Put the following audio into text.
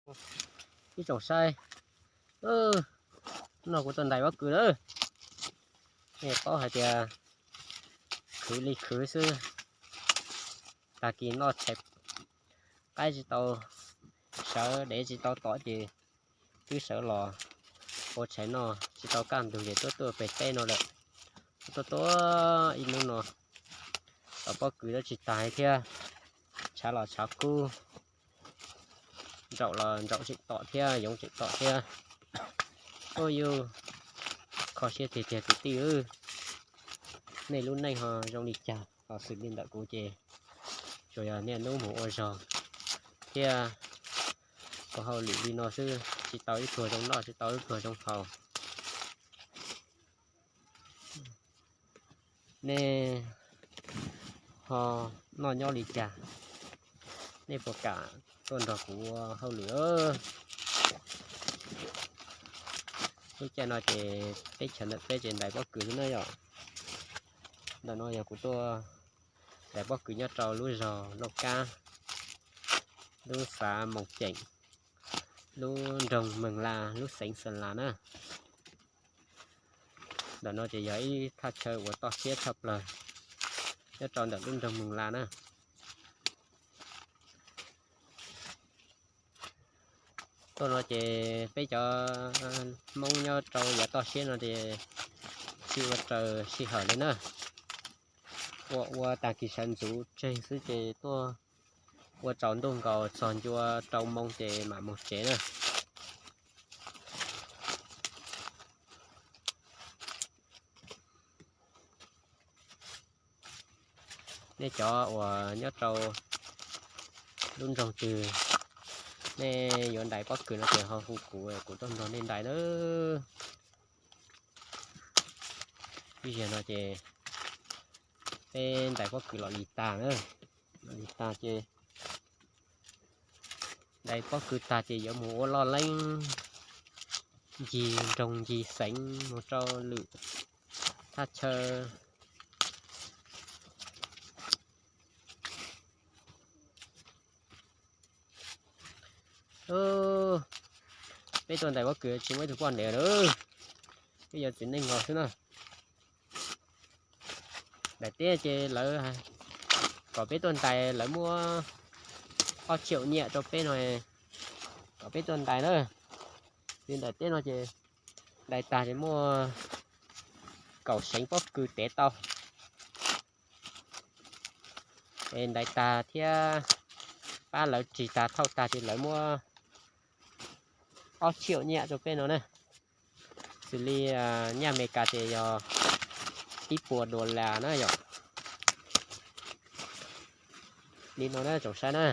Ib tsoom saib, no kuv tau ntais pob kws lawm. Nej paub hais tias khwv li khwv xwb, tag kis noj tshais qaib tsis tau, sawv dev tsis tau tom ces twb sawv los ua tshais noj tsis tau kaj ntug ces tuaj tuaj pem teb no lawm. Tuaj tuaj ib hnub no, tom pob kws los tsis tas thiab, tshav los tshav kub, ntsaum los ntsaum tseem tom thiab, yoov tseem tom thiab. Ua yus kho siab tiag tiag kwv tij, nej lub neej ho zoo li cas los xws li ntawm kuv ces tsuas yog niaj hnub mus ua zog thiab ua hauj lwm li no xwb, tsis tau ib pluag zoo noj tsis tau ib pluag zoo haus. Nej ho noj nyob li cas, nej puas kam tuaj nrog kuv ua hauj lwm? Lub caij no ces teb chaws ntawm peb ces ntais pob kws xwb na yom. Ntawm no yog kuv tuaj ntais pob kws nyob rau lub zos Lauj Kab, lub xav Moos Ceem, lub nroog Meeg Las, lub xeev Xeem Las na. Ntawm no ces yog ib thaj chaw uas toj siab tshaj plaws nyob rau ntawm lub nroog Meeg Las na. Tuaj no ces peb cov Hmoob nyob rau yav toj siab no ces sij ua raws sij hawm li na. Ua ua tag kis sawv ntxuv tseg xwb ces tuaj ua tsaus ntuj nkaus txog ncua rau moo ces mam mus tsev na. Nej cov uas nyob rau lub nroog twg, nej yuav ntais pob kws no ces ho hu kuv, kuv tuaj nrog nej ntais na. Ib zaug no ces peb ntais pob kws los lis tag na, los lis tag ces ntais pob kws tag ces yuav mus ua loj leeb ncig nroog ncig xeev mus rau lwm thaj chaw. Peb tuaj ntais pob kws tsis muaj ib tug poj niam lawm, peb yog txiv neej nkaus xwb na. Daim teb ces lawv kom peb tuaj ntais, lawv muab ob txhiab nyiaj rau peb no, kom peb tuaj ntais na. Li daim teb no ces ntais tag ces muaj kaum seev pob kws tev tau. Es ntais tag thiab pab lawv ris tag thauj tag ces lawv muab ob txhiab nyiaj rau peb no na. Xws li nyiaj Amelikas ces yog ib puas dollar na yom. Li no na tsoom saib na.